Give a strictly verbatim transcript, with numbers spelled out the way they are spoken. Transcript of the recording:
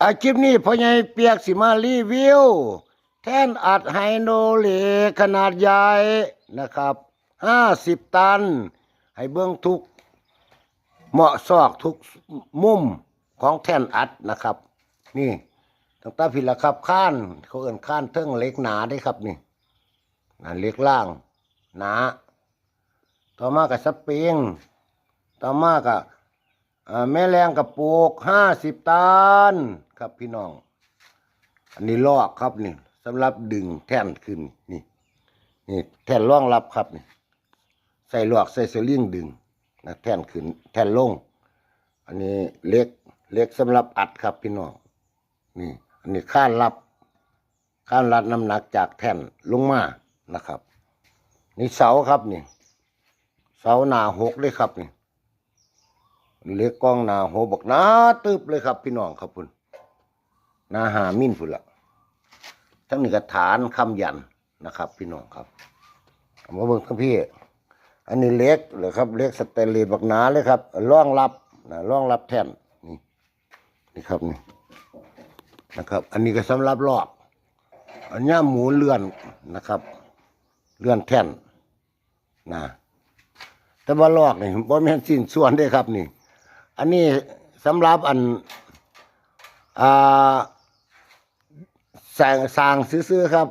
อาคลิปนี้พ่อใหญ่เปียกสิมารีวิว แท่นอัดไฮโดรลิกขนาดใหญ่นะครับ ห้าสิบ ตัน ให้เบิ่งทุกเหมาะซอกทุกมุมของแท่นอัดนะครับ นี่ตั้งแต่พี่ละครับคานเขาเอิ้นคานเทิงเหล็กหนาเด้ครับนี่นะเหล็กล่างหนา ต่อมากับสปริง ต่อมากับอ่าแม่แรงกระปุกห้าสิบ ตันครับพี่น้อง อันนี้ลอกครับนี่สำหรับดึงแท่นขึ้นนี่นี่แท่นรองรับครับนี่ใส่ลอกใส่สลิงดึงนะแท่นขึ้นแท่นลง อันนี้เหล็กเหล็กสำหรับอัดครับพี่น้องนี่อันนี้คานรับคานรับน้ำหนักจากแท่นลงมานะครับ นี่เสาครับนี่ เสาหนาหกเลยครับนี่เหล็กกองหนาหกบักหนาตึบเลยครับพี่น้องครับพุ่นหนาห้ามิลพุ่นละทั้งนี้กระฐานค้ำยันนะครับ พี่น้องครับเอามาเบิ่งทั้งพี่ อันนี้เหล็กเหรอครับเหล็กสแตนเลสบักหนาเลยครับรองรับนะรองรับแท่นนี่นี่ครับนี่นะครับ อันนี้ก็สำหรับลอกอันนี้หมุนเลื่อนนะครับ เลื่อนแท่นนะแต่ว่าลอกนี่บ่แม่นชิ้นส่วนเด้ครับนี่ อันนี้สำหรับอันอ่าสร้างสร้างซื่อๆครับ